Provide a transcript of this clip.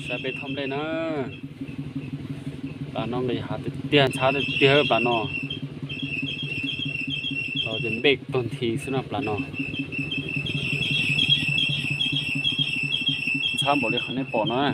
Saib peb thaj nplej na, plas no nqis hav tiag tiag, ntxhab tiag tiag plas no. Los ces npej tag nthi xwb no plas no. Ntxhab npaum li qhov nej pom no na.